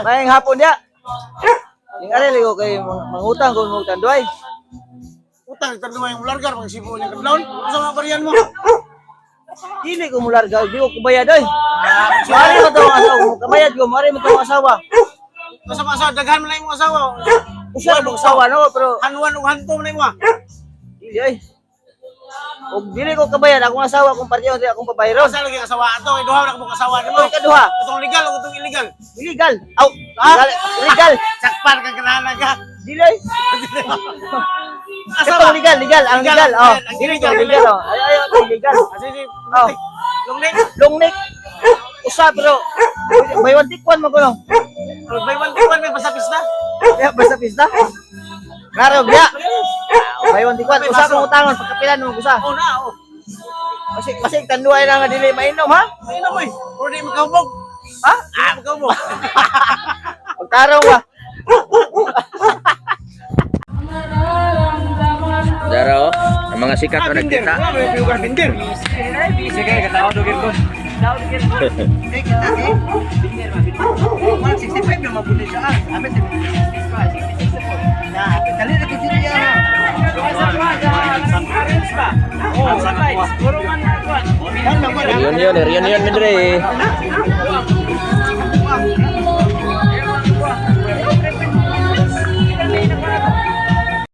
Maayong hapon dia. Ning ari ligo kay mangutang ko mong tanduay. Utang tanduay yung largar pag sibo niya kadlawon. Unsa mga bariyan mo? Dili ko mularga, di ko kubayad oy. Mari mo to ang asawa ko, kabayad ko, mari mo to ang asawa. Unsa mga asawa daghan man lang imong asawa. Usa mo asawa no, pero Hanwan ug hanto man imo ah. dili oy. Og dili ko kabayad akong asawa kung parehon di akong babayron. Asa lagi asawa ato kay duha ra ka buong asawa nimo. Oy kaduha, Itong legal ug itong illegal. illegal. Aw, legal, legal. Sakpan kang kanana ka. Dili oy. Asawa. Itong legal, legal, ang Legal, legal, oh. ang Dili illegal, ko legal, oh. Ay, ay, ay, legal. Asa si Oh. Long neck. Long neck. Usa pero buy one take one man kuno. Buy one take one may basta pista. Ya, basta pista. Klaro, biya. Buy one take one. Usa kong utangon pagkapilan mo usa. Oh na oh. Kasi kasi tanduay na nga dili mainom ha. Ay na moy. Or di makahubog. Ha? Ah, makahubog. Pagtarong ba? Dara oh, ang mga sikat na nagkita. Binder. Sige, katawa dugir ko. Mga 65 na mabuti siya. Amin 66 pa, 66 po. Na, dali na gid niya. Reunion, reunion mindre.